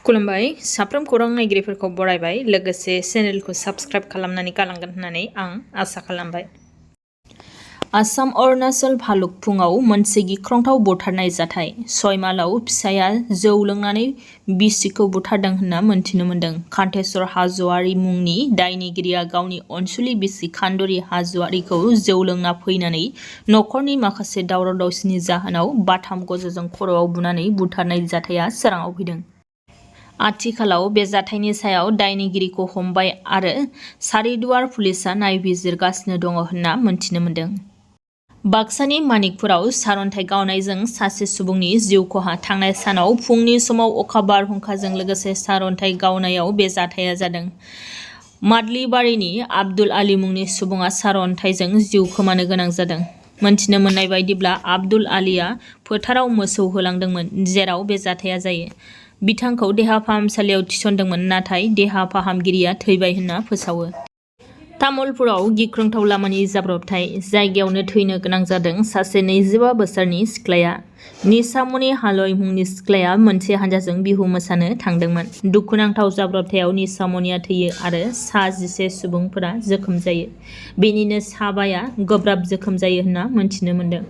खुलुमबाय साफ्रोम खौरां नायगिरिफोरखौ बरायबाय लोगोसे चेनेलखौ साबस्क्राइब खालामनानै गालांगोन होननानै आं आसा खालामबाय। आसाम अरुणाचल भालुकपुङाव मोनसे गिख्रंथाव बुथारनाय जाथाय। 6 माइलाव फिसाया जौ लोंनानै बिसिखौ बुथारदों होनना मोनथिनो मोन्दों। कान्थेश्वर हाज'वारि मुंनि दायनिगिरिया गावनि अनसुलि बिसि खान्दुरि हाज'वारिखौ जौ लोंना फैनानै नखरनि माखासे दावराव दावसिनि जाहोनाव बाथाम गजजों खर'आव बुनानै बुथारनाय जाथाया सोराङाव फैदों। आथिखालाव बे जाथायनि सायाव दायनिगिरिखौ हमबाय आरो सारिदुवार पुलिसआ नायबिजिरगासिनो दङ होनना मोनथिनो मोन्दों। बाक्सानि मानिकपुराव सारअन्थाइ गावनायजों सासे सुबुंनि जिउ खहा। थांनाय सानाव फुंनि समाव अखा बारहुंखाजों लोगोसे सारअन्थाइ गावनायाव बे जाथाया जादों। मादलिबारिनि आब्दुल आली मुंनि सुबुङा सारअन्थाइजों जिउ खोमानो गोनां जादों। मोनथिनो मोननाय बायदिब्ला आब्दुल आलीआ फोथाराव मोसौ होलांदोंमोन जेराव बे जाथाया जायो। बिथांखौ देहा फाहामसालियाव थिसनदोंमोन नाथाय देहा फाहामगिरिया थैबाय होनना फोसावो। तामुलपुराव गिख्रंथाव लामानि जाब्रबथाय। जायगायावनो थैनो गोनां जादों सासे 25 बोसोरनि सिख्लाया। निसामनि हालय मुंनि सिख्लाया मोनसे हानजाजों बिहु मोसानो थांदोंमोन। दुखुनांथाव जाब्रबथायाव निसामनिया थैयो आरो सा 11 सुबुंफोरा जोखोम जायो। बेनिनो सा 5आ गोब्राब जोखोम जायो होनना मोनथिनो मोन्दों।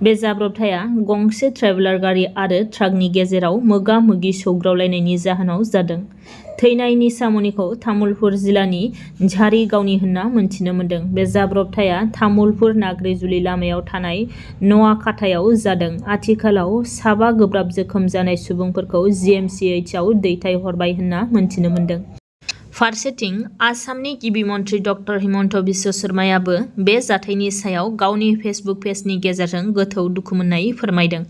बे जाब्रबथाया गंसे ट्रेभेलार गारि आरो ट्राकनि गेजेराव मोगा-मोगि सौग्रावलायनायनि जाहोनाव जादों। थैनाय निसामनिखौ तामुलपुर जिल्लानि झारिगावनि होनना मोनथिनो मोन्दों। बे जाब्रबथाया तामुलपुर नाग्रिजुलि लामायाव थानाय न'आखातायाव जादों। आथिखालाव सा 5 गोब्राब जोखोम जानाय सुबुंफोरखौ GMCHआव दैथायहरबाय होनना मोनथिनो मोन्दों। फारसेथिं आसामनि गिबि मन्थ्रि डक्टर हिमन्त बिश्व शर्मायाबो बे जाथायनि सायाव गावनि फेसबुक पेजनि गेजेरजों गोथौ दुखु मोननाय फोरमायदों।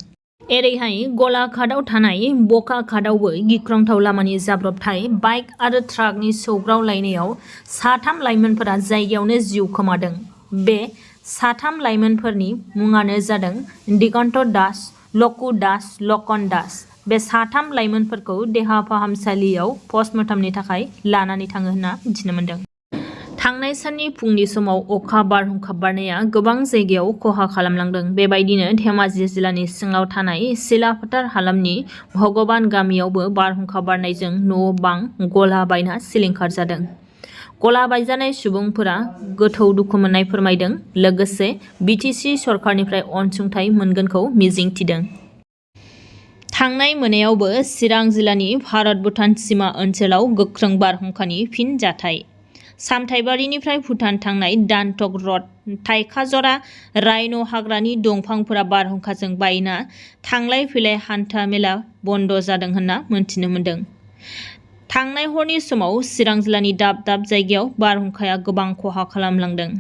एरैहाय गलाघाटआव थानाय बकाघाटआवबो गिख्रंथाव लामानि जाब्रबथाय। बाइक आरो ट्राकनि सौग्रावलायनायाव सा 3 लाइमोनफोरा जायगायावनो जिउ खोमादों। बे सा 3 लाइमोनफोरनि मुङानो जादों दिगन्त दास, लकु दास, लकन दास। बे सा 3 लाइमोनफोरखौ देहा फाहामसालियाव पस्टमर्टमनि थाखाय लानानै थाङो होनना मिथिनो मोन्दों। थांनाय साननि फुंनि समाव अखा बारहुंखा बारनाया गोबां जायगायाव खहा खालामलांदों। बेबायदिनो धेमाजि जिल्लानि सिङाव थानाय सिलाफोथार हालामनि भगबान गामियावबो बारहुंखा बारनायजों न' बां गला बायना सिलिंखार जादों। गला बायजानाय सुबुंफोरा गोथौ दुखु मोननाय फोरमायदों लोगोसे BTC सरकारनिफ्राय अनसुंथाइ मोनगोनखौ मिजिंथिदों। थांनाय मोनायावबो चिरां जिल्लानि भारत-भुटान सिमा ओनसोलाव गोख्रों बारहुंखानि फिन जाथाय। सामथाइबारिनिफ्राय भुटान थांनाय दानटक रड थाइखाजरा राइन' हाग्रानि दंफांफोरा बारहुंखाजों बायना थांलाय फैलाय हान्था मेला बन्द जादों होनना मोनथिनो मोन्दों। थांनाय हरनि समाव चिरां जिल्लानि दाब दाब जायगायाव बारहुंखाया गोबां खहा खालामलांदों।